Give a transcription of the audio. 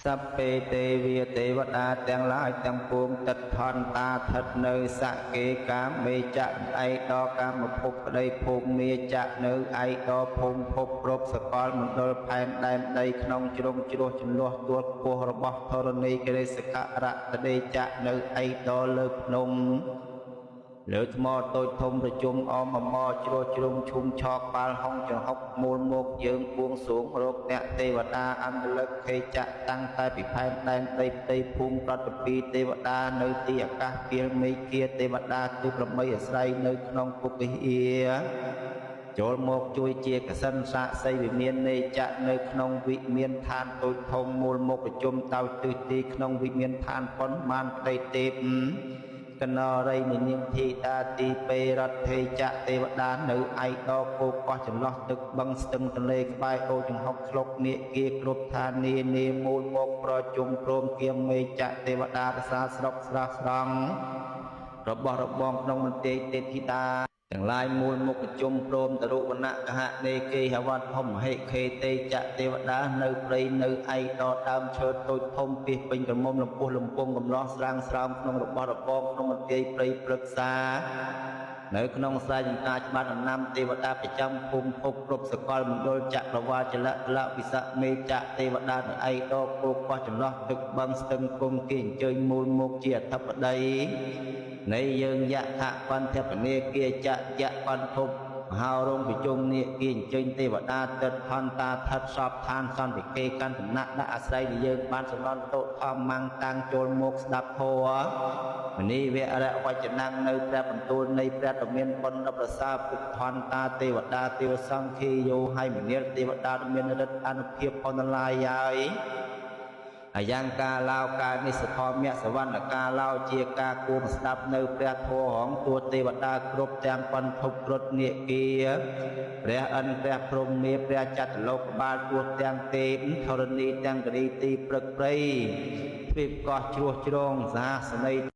សព្វេទេវាទេវតាទាំងឡាយទាំងពួងតិដ្ឋន្តាស្ថិតនៅសកេកាមេចៈឯកដល់កម្មភពក្តីភូមិចៈនៅឯកដល់ភូមិភពគ្រប់សកលមណ្ឌលផែនដែនដីក្នុងជ្រុងជ្រោះចន្លោះទួលខ្ពស់របស់ធរណីកិរិសករតដេចៈនៅឯកដល់លើភ្នំលើថ្មតូចធំប្រជុំអមអមជ្រោះជ្រុងឈុំឆកបាល់ហុងចង្ហុកមូលមកយើងបួងសួងរកអ្នកទេវតាអន្តលឹកខេចៈតាំងតែពីផែនដែនដីផ្ទៃភូមិប្រតិពីទេវតានៅទីអាកាសគៀលមេគាទេវតាទិប្រមីអាស្រ័យនៅក្នុងពុកិហាចូលមកជួយជាកសិនសាកសីវិមាននេចៈនៅក្នុងវិមានឋានតូចធំមូលមកប្រជុំដោយទិសទីក្នុងវិមានឋានប៉ុន្មានក្តីទេពកណរិយនាងធីតាទីពេរដ្ឋេចៈទេវតានៅឯកដល់គោកោះចន្លោះទឹកបឹងស្ទឹងទន្លេក្បែរអូចង្ហុកឆ្លុកនាគាគ្រប់ឋានីនាមូលមកប្រជុំព្រមគៀមមេចៈទេវតារសាស្រុកស្រស់ស្រង់របស់របងក្នុងមន្ទីរទេពធីតាទាំងឡាយមូលមុខប្រជុំព្រមតរុវណៈកហនេគេហវត្តធម្មហិខេទេចៈទេវតានៅព្រៃនៅឯកដល់ដើមឈើតូចធំពីពេញក្រមុំលំពោះលំពងកំឡោះស្រាងស្រោមក្នុងរបស់របងក្នុងមន្ទីរព្រៃព្រឹក្សានៅក្នុងស្រែចម្ការច្បាប់ដំណាំទេវតាប្រចាំភូមិភពគ្រប់សកលមណ្ឌលចក្រវាលចលៈលវិសមេចៈទេវតានៅឯកដល់គោកោះចន្លោះទឹកបឹងស្ទឹងគង់គេអញ្ជើញមូលមុខជាអធិបតីនៃយើងយៈថបន្ថពនេគាចៈយៈបន្ភពមហោរងប្រជុំនាគីអញ្ជើញទេវតាតិដ្ឋន្តាថិតសពឋានសន្តិគេកាន់តំណាក់ដាក់អាស្រ័យដែលយើងបានសំណន់តុធម្មងតាំងចូលមកស្ដាប់ធម៌មនីវរៈវចនំនៅព្រះបន្ទូលនៃព្រះតមានបុណ្យដ៏ប្រសើរពុទ្ធន្តាទេវតាទេវសង្ឃីយោហើយមនាលទេវតាមានរិទ្ធអនុភាពអនឡាយហើយអាយ៉ាងកាឡោកានិសធម្មសវណ្ណកាឡោជាការគួរស្ដាប់នៅព្រះធម៌ហងទួទេវតាគ្រប់ទាំងបន្ថុគ្រប់នាគាព្រះអិនព្រះព្រហ្មាព្រះចតុលោកបាលទួទាំងទេពធរណីទាំងគរីទីព្រឹកព្រៃទ្វីបកោះជ្រោះជ្រងសហសនី